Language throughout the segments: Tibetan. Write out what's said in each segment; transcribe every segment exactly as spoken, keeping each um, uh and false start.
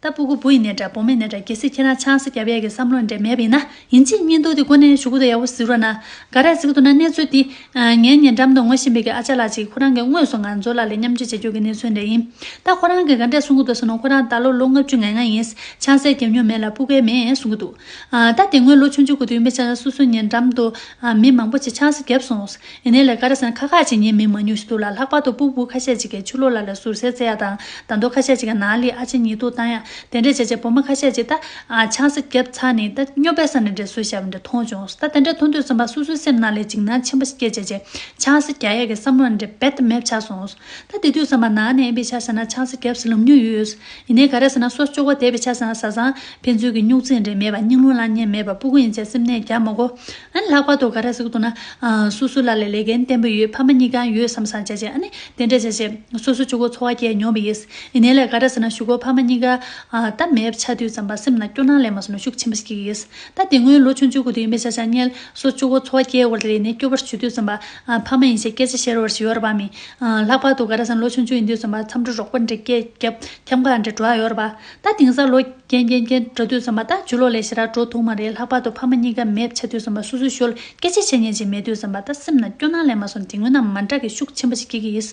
ད་སྤུ་གུ་བུ་ཡིན་ནའི་འདྲ་བུ་མོ་ཡིན་ནའི་འདྲ། གལ་སྲིད་ཁྱེད་རང་ཆང་ས་བརྒྱབ་ཡས་ཀྱི་བསམ་བློ་འདྲ་མེད་པ་ཡིན་ན། ཡིན་གཅིག་མིན་གཅིག་དེ་ཁོ་ནས་ཞུ་གི་འདུག་ཡག་པོ་གཟིགས་རོགས་གནང་། ག་རེ་གཟིགས་འདུག་ན། གནས་ཚུལ་འདི། ངའི་ཉེ་འགྲམ་དུ་ངོ་ཤེས་པའི་གི་ཨ་ཅག་ལགས་ཅིག་ཁོ་རང་གིས་དངོས་སུ་ང་ཚོ་ལ་ལས་མཉམ་སྤྱོད་བྱེད་རྒྱུ་གི་གནས་ཚུལ་འདྲ་ཡིན། ད་ཁོ་རང་གིས་ག་འདྲས་གསུང་གི་འདུག་ཟེར་ན། ཁོ་རང་ད་ལོ་ལོ་ལྔ་བཅུ་ང་ལྔ་ཡིན། ཆང་ས་བརྒྱབ་མྱོང་མེད་ལ་སྤུ་གུ་མེད་གསུང་གི་འདུག་ཨ། ད་དེ་སྔོན་ལོ་ཆུང་ཆུང་གི་དུས་ཡིན་པའི་ཆ་ན་སོ་སོ་ཉེ་འགྲམ་དུ། ཨ། མི་མང་པོ་ཅིག་ཆང་ས་བརྒྱབ་སོང་། ཡིན་ནའི་ལས་ག་རེ་ཟེར་ན་ཁ་ཁ་ཅིག་ཉན་མི་མང་ཉུང་ཞིག་འདུག་ལ། ལྷག་པར་དུ་སྤུ་གུ་ཁ་ཤས་ཅིག་གིས་ཕྱི་ལོགས་ལ་ལས་ཟུར་ཟའི་རྩེ་ཡ་དང་། ད་དུང་ཁ་ཤས་ཅིག་གིས་ནང་ལས་ཨ་ཅེ་ཉེས་འཛུགས་བཏང་ཡ། དེ་འདྲས་བྱས་བྱས་བུ་མོ་ཁ་ཤས་ཅིག་ད། ཨ། ཆང་ས་བརྒྱབ་ཚར་ནས་ད་སྨྱོ་པའི་ས་ནས་འདྲ་བཟོས་བཞག་པ་འདྲ་མཐོང་བྱུང་། ད་དེ་འདྲས་མཐོང་དུས་ཙམ་པ་སོ་སོའི་སེམས་ནང་ལས་འཇིགས་སྣང་ཆེན་པོ་ཞིག་སྐྱེས་བྱས་བྱས་ཆང་ས་རྒྱག་ཡ་གི་བསམ་བློ་འདྲ་རྦད་དེ་མེད་པ་ཆགས་སོང་། ད་དེ་དུས་ཙམ་པ་ནང་ནས་ཡིན་པའི་ཆ་བཞག་ན་ཆང་ས་བརྒྱབ་ཟེར་ལབ་མྱོང་ཡོད། ཡིན་ནའི་ག་རེ་ཟེར་ན་སོ་སོ་ཕྱུག་པོ་བསྡད་པའི་ཆ་བཞག་ན་བཟའ་ཚང་ཕན་ཚུན་གྱི་སྨྱུག་རྩིས་འདྲ་མེད་པ། སྙིང་རླུང་ལངས་མཁན་མེད་པ། སྤུ་གུ་ཡིན་ཚེ་སེམས་ནད་རྒྱག་མ་དགོས། ཨ་ནི་ལྷག་པར་དུ་ག་རེ་ཟེར་གི་འདུག་ན། ཨ། སོ་སོ་ལ་ལས་ལས་འགན་བརྟན་པོ་ཡོད། ཕ་མ་གཉིས་ཀ་ཡོད་བསམ་བསམ་བྱས་བྱས། ཨ་ནི་དེ་འདྲ་བྱས་བྱས་སོ་སོ་གཅིག་པོ་འཚོ་བ་སྐྱེལ་མྱོང་བ་ཡིན། ཡིན་ནའི་ལས་ག་རེ་ཟེར་ན་གཞུག་གུ་ཕ་མ་གཉིས་ཀ་ཨ་ད་མེད་པ་ཆགས་དུས་ཙམ་པ་སེམས་ནང་སྐྱོ་སྣང་ལས་མ་སོང་ན་ཤུགས་ཆེན་པོ་ཞིག་སྐྱེ་གི་ཡིན། ད་དེ་སྔོན་ལོ་ཆུང་ཆུང་གི་དུས་ཡིན་པའི་ཆ་ཆ་ངས་སོ་གཅིག་པོ་འཚོ་བ་སྐྱེལ་བར་ལས་ནས་སྐྱོ་པོར་གྱུར་དུས་ཙམ་པ། ཨ། ཕ་མ་ཡིན་ཞེས་སྐད་ཆ་བཤད་རོགས་ཞིག་ཡོད་རེད་པ་མི། ཨ། ལྷག་པར་དུ་ག་རེ་ཟེར་ན་ལོ་ཆུང་ཆུང་ཡིན་དུས་ཙམ་པ་མཚམས་འདྲི་རོགས་པ་འདྲ་སྐད་རྒྱབ་འཁྱམ་ག་འདྲ་འགྲོ་ཡ་ཡོད་རེད་པ། ད་དེང་སང་ལོ་རྒན་རྒན་རྒན་འགྲོ་དུས་ཙམ་པ་ད་ཇུས་ལོག་ལས་ཞེ་དྲག་འགྲོ་ཐུབ་མ་རེད། ལྷག་པར་དུ་ཕ་མ་གཉིས་ཀ་མེད་ཆགས་དུས་ཙམ་པ་སོ་སོའི་ཞོར་སྐད་ཆ་བཤད་མཁན་ཅིག་མེད་དུས་ཙམ་པ་ད་སེམས་ནང་སྐྱོ་སྣང་ལས་མ་སོང་དེ་སྔོན་ནང་མ་འདྲ་གི་ཤུགས་ཆེན་པོ་ཞིག་སྐྱེ་གི་ཡིན།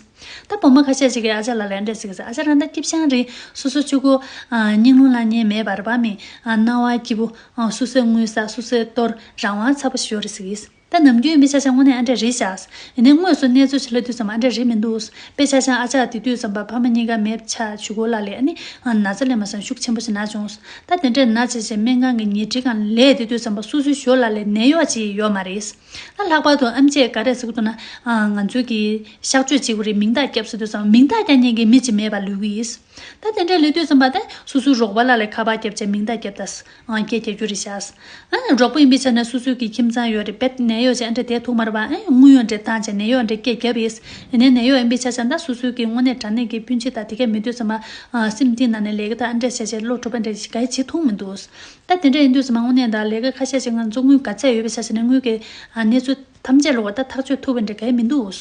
ད་བུ་མོ་ཁ་ཤས་ཅིག་གིས་ཨ་ཅག་ལ་ལན་འདྲ་ཟེར་གི་ཟེར། ཨ་ཅག་རང་ད་སྐྱིད་ཤང་རེད། སོ་སོ་གཅིག་པོ། ཨ། སྙིང་རླུང་ལངས་མཁན་མེད་པ་རེད་པ་མི། ཨ། སྣང་བ་སྐྱིད་པོ། ཨ། སོ་སོའི་དངུལ་ས་སོ་སོས་གཏོར། རང་དབང་ཚ་པོ་ཞིག་ཡོད་རེད་ཟེར་གི་ཡིན། ད་ནམ་རྒྱུན་ཡིན་པའི་ཆ་ཆ་དངོས་གནས་ཨ་འདྲ་རེད་ཤག་ཡིན་ནའི་དངོས་སུ་གནས་ཚུལ་ཞིག་སླེབས་དུས་ཙམ་ཨ་འདྲ་རེད་མི་འདུག་དཔེ་ཆ་ཆ་ཨ་ཅག་དེ་དུས་ཙམ་པ་ཕ་མ་གཉིས་ཀ་མེད་ཆགས་གཞུག་གུ་ལ་ལས་ཨ་ནི། ཨ། ན་ཚ་ལས་མ་སོང་ཤུགས་ཆེན་པོ་ཞིག་ན་བྱུང་། ད་དེ་འདྲ་ན་བྱས་བྱས་སྨན་ཁང་གི་ཉལ་ཁྲི་སྒང་ལས་དེ་དུས་ཙམ་པ་སོ་སོའི་ཞོར་ལ་ལས་ནད་གཡོག་ཅིག་ཡོད་མ་རེད། ཨ། ལྷག་པར་དུ་ཨེམ་ཆི་ག་རེ་ཟེར་གི་འདུག་ན། ཨ། ང་ཚོའི་གི་གཤག་བཅོས་བྱེད་དགོས་རེད། མིང་རྟགས་བརྒྱབ་ཟེར་དུས་ཙམ་མིང་རྟགས་རྒྱག་མཁན་གྱི་མི་གཅིག་མེད་པ་ལོས་གི་ཡིན། ད་དེ་འདྲ་ལོས་དུས་ཙམ་པ་ད་སོ་སོའི་རོགས་པ་ལ་ལས་ཁ་པར་བརྒྱབ་བྱས་མིང་རྟགས་བརྒྱབ་ད། ཨ། སྐད་རྒྱག་རྒྱུ་རེད་ཤག་ཨ། རོགས་པ་ཡིན་པའི་ཆ་ནས་སོ་སོའི་གི་ཁྱིམ་ཚང་ཡོད་རེད། རྦད་ནད་གཡོག་ཅིག་ཨ་འདྲ་བསྡད་ཐུབ་མ་རེད་པ། ཨ། དངུལ་ཡོད་འདྲ་བཏང་བྱས་ནད་གཡོག་འདྲ་སྐད་བརྒྱབ་ཡིན། ཡིན་ནའི་ནད་གཡོག་ཡིན་པའི་ཆ་ཆ་ད་སོ་སོའི་གི་དངོས་གནས་དྲང་གནས་ཀྱི་སྤུན་མཆེད་དང་དེ་གས་མེད་དུས་ཙམ་པ། ཨ། སེམས་གཏིང་ནང་ནས་ལས་ཀ་ད་ཨ་འདྲ་བྱས་བྱས་བློ་གྲོས་པ་འདྲ་ཞིག་ག་ཡེ་བྱེད་ཐུབ་མི་འདུག་ད་དེ་འདྲ་ཡིན་དུས་ཙམ་པ་དངོས་གནས་ད་ལས་ཀ་ཁ་ཤས་ཤིག་ང་ཚོ་དངུལ་ག་ཚད་ཡོད་པའི་ཆ་ཆ་ནས་དངུལ་གྱི། ཨ། གནས་ཚུལ་ཐམས་ཅད་ལོག་པ་ད་ཐག་གཅོད་ཐུབ་པ་འདྲ་ག་ཡེ་མི་འདུག་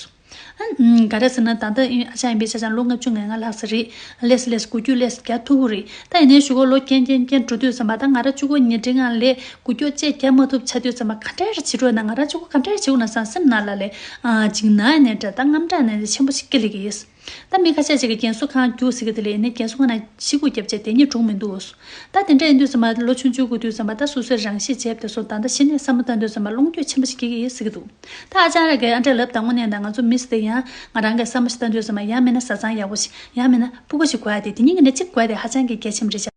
ཨ། ག་རེ་ཟེར་ན་ད་ལྟ་ཨ་ཅག་ཡིན་པའི་ཆ་ཆ་ལོ་ལྔ་བཅུ་ང་ལྔ་ལྷག་ཙམ་རེད། ལས་སུ་ལས་སུ་འགུལ་སྐྱོད་ལས་སུ་རྒྱག་ཐུབ་ཀྱི་རེད། ད་ཡིན་ནའི་གཞུག་གུ་ལོ་རྒན་རྒན་རྒན་འགྲོ་དུས་ཙམ་པ་ད་ང་རང་གཅིག་པོ་ཉལ་ཁྲི་སྒང་ལས་འགུལ་སྐྱོད་ཅིག་རྒྱག་མ་ཐུབ་ཆགས་དུས་ཙམ་པ་ག་འདྲ་རེ་བྱེད་འགྲོ་ན། ང་རང་གཅིག་པོ་ག་འདྲ་རེ་བྱེད་འགྲོ་ན་བསམ་སེམས་ནང་ལ་ལས། ཨ། འཇིགས་སྣང་ནས་འདྲ་ད་དངངས་སྐྲག་ནས་ཆེན་པོ་ཞིག་སྐྱེ་སླེབས་ཀྱི་ཡིན། ད་མི་ཁ་ཤས་ཅིག་གིས་རྒན་གསོ་ཁང་རྒྱུགས་ཟེར་གི་དེ་ལས་ནི་རྒན་གསོ་ཁང་ནང་ཤི་སྒུག་བརྒྱབ་བྱས་དེ་ཉིད་གྲོངས་མི་འདུག་ད་དེ་འདྲ་ཡིན་དུས་ཙམ་པ་ལོ་ཆུང་ཆུང་གི་དུས་ཙམ་པ་ད་སོ་སོའི་རང་ཤི་བྱས་པ་དེ་ཚོ་ད་ལྟ་གཞི་ནས་བསམ་བློ་བཏང་དུས་ཙམ་པ་གླེང་རྒྱུ་ཆེན་པོ་ཞིག་སྐྱེ་གི་ཡོད་ཟེར་གི་འདུག་ད་ཨ་ཅག་ར་གིས་ཨ་འདྲ་ལབ་དང་དངོས་གནས་ད་ང་ཚོ་མི་ཟེར་དེ་ཡང་ང་རང་གིས་བསམ་བློ་ཞིག་བཏང་དུས་ཙམ་པ་ཡང་མིན་ན་བཟའ་ཚང་ཡག་པོ་ཞིག་ཡང་མིན་ན་སྤུ་གུ་ཞིག་དགོས་ཡ་དེ་དེ་གཉིས་ཀྱི་ནང་གཅིག་དགོས་ཡ་དེ་ཧ་ཅང་གི་གལ་ཆེན་པོ་རེད་ཤག